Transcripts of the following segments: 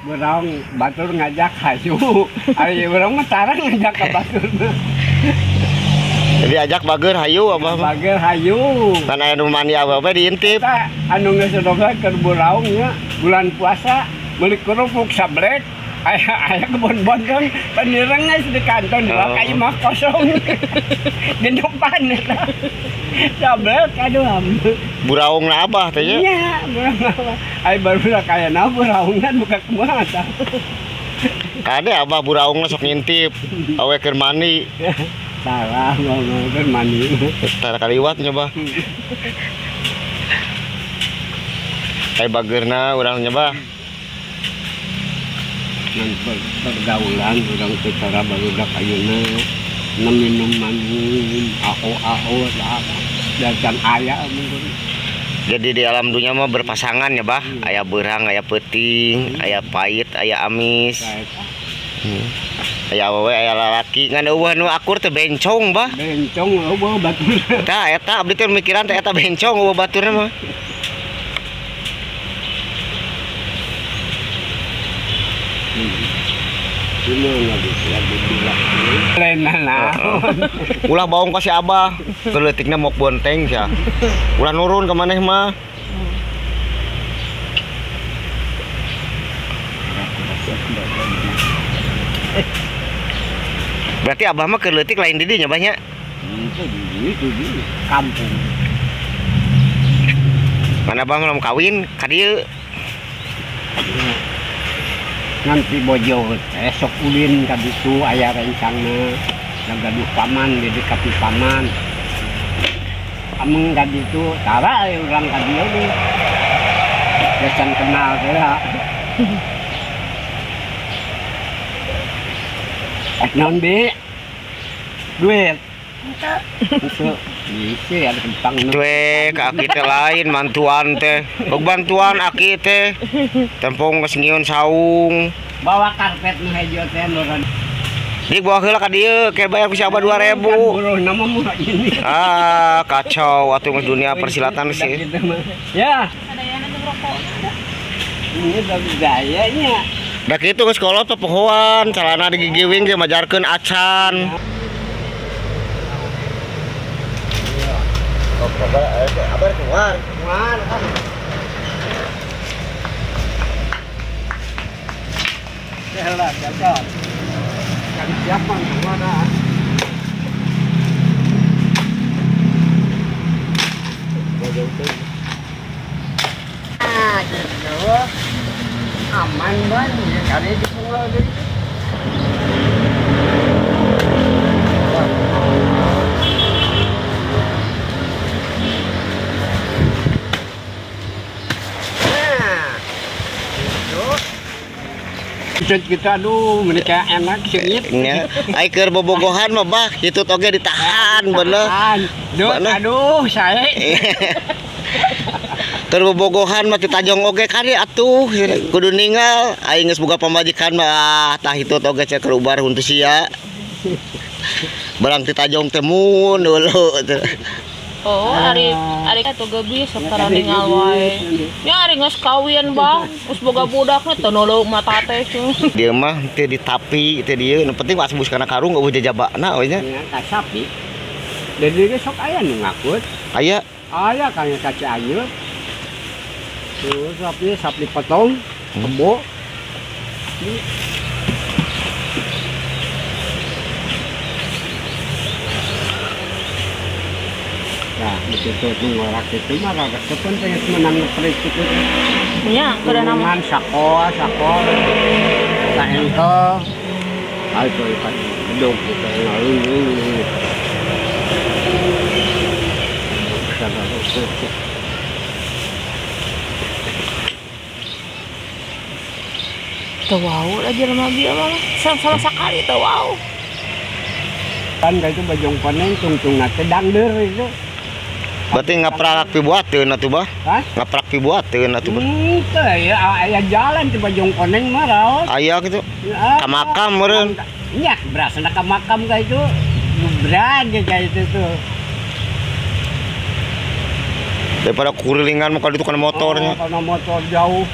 Buraung batur ngajak hayu. Ari urang mah tarang ngajak ka batur. Jadi ajak bager hayu abah mah. Bager hayu. Kan aya nu mandi abah we diintip. Eta anu geus doga keur buraung nya bulan puasa meuli kerupuk sablek. Aya kebon bontong panireng geus di kanton dua ka imah kosong. Di depan eta. Sablek aduh ampun. Buraungna abah teh nya. Nya, buraung abah. Ai barudak aya na buraungna buka kumaha tah. Kade abah buraungna sok ngintip awe keur mandi. Salah ngomong keur mandi. Tara kaliwat nya bah. Ai bageurna urang nya bah. Pergaulan urang secara barudak ayeuna minum ao-ao dan aya mungkin. Jadi di alam dunia mah berpasangan ya bah, aya beurang, aya peuting, aya pahit, aya amis. Aya awewe, aya lalaki, ngan eueuh nu akur teh bencong bah. Bencong eueuh batur. Tah eta abdi teh mikiran teh eta bencong eueuh baturna mah. Ulah baong ka si abah, keleutikna mok bonteng sia. Ulah nurun ka maneh mah. Berarti abah mah keleutik lain di dinya banyak. Itu di kampung. Mana abah mah kawin ka dieu. Nanti bojo esok ulin ka ditu aya rencangna gaduh paman di kapi paman. Ameng ka ditu tara urang ka dieu deui. Geus kenal teh. Naon bi? Duit. Henteu. Bisi ada kentang. Cuek ka aki teh lain mantuan teh. Bantuan aki teh. Tempong geus ngieun saung. Bawa karpet nu hejo teh nuron. Dik bawa heula ka dieu ke bayar ku si abah 2000. Buruhna mah murah ini. Ah, kacau atuh geus dunia persilatan sih. Ya. Sadayana jeung rokokna. Ini gayanya. Da kitu geus kolot popohoan, calana digigiwing ge majarkeun acan. Kabar keluar. Keluar. Jalan, jalan. Kan siapa keluar ah. Ah, gitu. Aman banget kali di pulau itu. Kita aduh mereka enak sengit. Nya, ai keur bobogohan mah bah, hitut oge ditahan bener. Duh, aduh saya. Keur bobogohan mah ditajong oge kali atuh kudu ninggal aing geus boga pamajikan mah tah hitut oge cek keluar huntu sia. Barang ditajong teh mun dulu. Oh, ari ari atuh geus sok tara ninggal wae. Nya ari geus kawin bang, geus boga budakna teu nolong mata teh. Dia mah teu ditapi teu dieu, nu penting asbus kana karung eueuh jajabana we nya. Nya ka sapi. Jadi ge sok aya nu ngakut. Aya. Aya ka ka Cianjur. Tuh sapi sapi potong, kebo. Nah, begitu ngorak itu mah resepan pengen menang ngepres itu. Nya, kudu nama sako, sako. Saengkel. Ayo ikan gedung gitu lalu. Teu wau lah jelema bieu mah. Sama sakali teu wau. Kan itu bajong koneng tungtungna teh dangdeur itu. Berarti ngaprak pibuateun atuh bah? Hah? Ngaprak pibuateun atuh bah? Henteu ya, aya jalan ti Bajong Koneng mah raos. Aya kitu. Ka makam meureun. Nya, berasana ka makam ka itu. Berage ka itu tuh. Daripada kurilingan mah ka ditu kana motornya. Oh, kana motor jauh.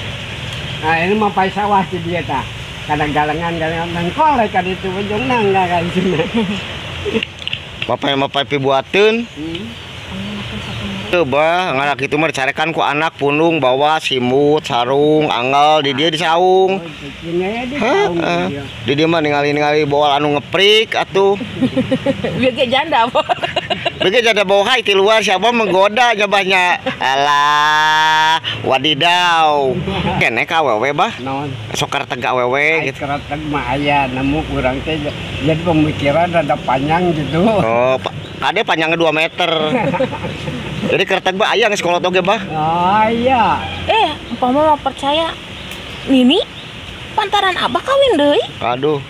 Nah, ini mah pai sawah si dia tah. Kadang galengan-galengan nangkol ka ditu ujungna enggak ka ditu. Bapak mah pai pibuateun. Teu bah, ngarak kitu mah dicarekan ku anak pundung bawa simut, sarung, angel di dieu di saung. Heeh. Di dieu mah ningali-ningali boal anu ngeprik atuh. Bieu ge janda apa? Bieu ge janda bawa hai ti luar si abah menggoda nya bah nya. Alah, wadidaw. Kene ka awewe bah. Naon? Sok kareteg awewe gitu. Kareteg mah aya nemu urang teh jadi pemikiran rada panjang gitu. Oh, kade panjangnya 2 meter. Jadi kereteg bah aya geus kolot oge bah. Oh iya. Umpama mah percaya Nini pantaran abah kawin deui. Aduh.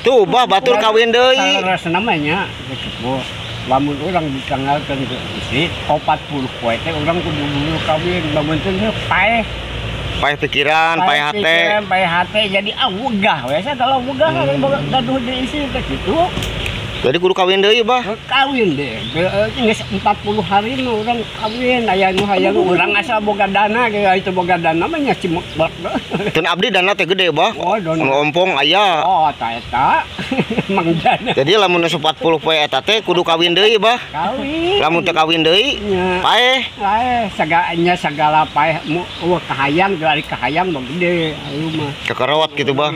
Tuh bah batur kawin deui. Salah namanya gitu. Lamun urang ditanggalkeun ku istri 40 poe teh urang kudu dulu kawin lamun teu paeh. Paeh pikiran, paeh hate. Paeh hate jadi ah wegah we sagala wegah gaduh deui istri teh kitu. Jadi kudu kawin deui bah. Kawin deh. Geus 40 hari mah urang kawin aya nu hayang urang asal boga dana ge itu boga dana mah nya cimekbak. Teu abdi dana teh gede bah. Oh, nu ompong aya. Oh, ta eta. Mang dana. Jadi lamun 40 poe eta teh kudu kawin deui bah. Kawin. Lamun teu kawin deui, paeh. Paeh sagala segala paeh eueuh kahayang dari kahayang mah gede anu mah. Kekerot gitu bah.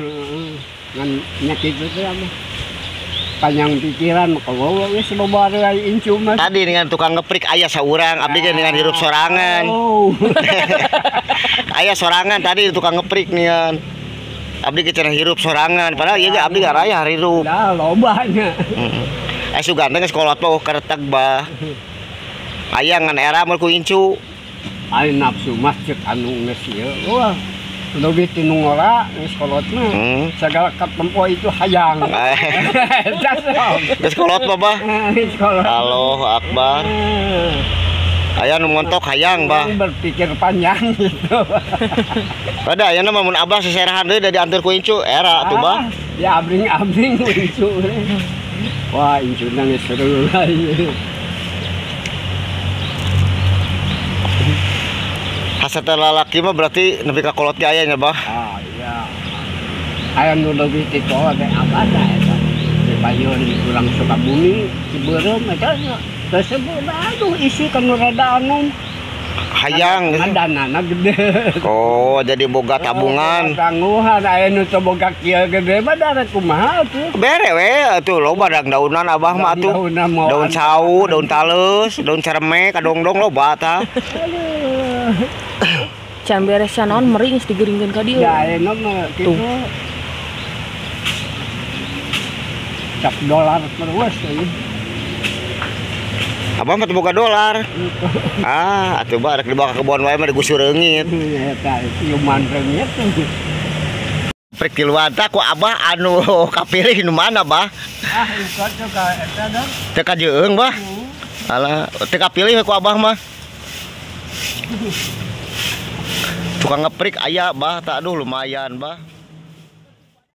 Ngan nya kitu teh mah. Panjang pikiran kalau geus loba deui incu mah. Tadi dengan tukang ngeprik aya saurang, abdi ge dengan hirup sorangan. Oh. Aya sorangan tadi tukang ngeprik nian. Abdi ge cenah hirup sorangan, padahal ieu ge abdi garaya hirup. Dah loba nya. Heeh. Sugan teh geus kolot mah kereteg bah. Aya ngan era mah ku incu. Ai nafsu mah ceuk anu geus ieu. Wah. Lebih ti nu ngora geus kolot mah. Sagala katempo itu hayang. Geus kolot mah bah. Geus kolot. Allahu akbar. Aya nu montok hayang bah. Berpikir panjang gitu. Pada ayeuna mah mun abah seserahan deui da dianteur ku incu era atuh bah. Ya abring-abring ku incu. Wah, incuna geus seru lain. Hasata lalaki mah berarti nepi ka kolot ge aya nya bah. Ah iya. Aya nu leuwih ti kolot teh abah tah eta. Di payun urang Sukabumi, Cibeureum eta tersebut aduh isi kanu rada anu hayang gitu. Danana gede. Oh, jadi boga tabungan. Tangguhan aya nu teu boga kieu gede mah da rek kumaha atuh. Bere we atuh loba daunan abah mah atuh. Daun cau, daun taleus, daun cereme, kadongdong loba tah. Can beres naon mering geus digeringkeun ka dieu. Ya ayeuna mah kitu. Cap dolar terus euy. Abah mah teu boga dolar. Ah, atuh bah rek dibawa ka kebon wae mah digusur reungit. Eta siuman reungit. Prek tiluan tah ku abah anu kapilih nu mana bah? Ah, ikut teu ka eta dong. Teu ka Jeung bah. Alah, teu kapilih ku abah mah. Tukang ngeprik aya bah, tak aduh lumayan bah.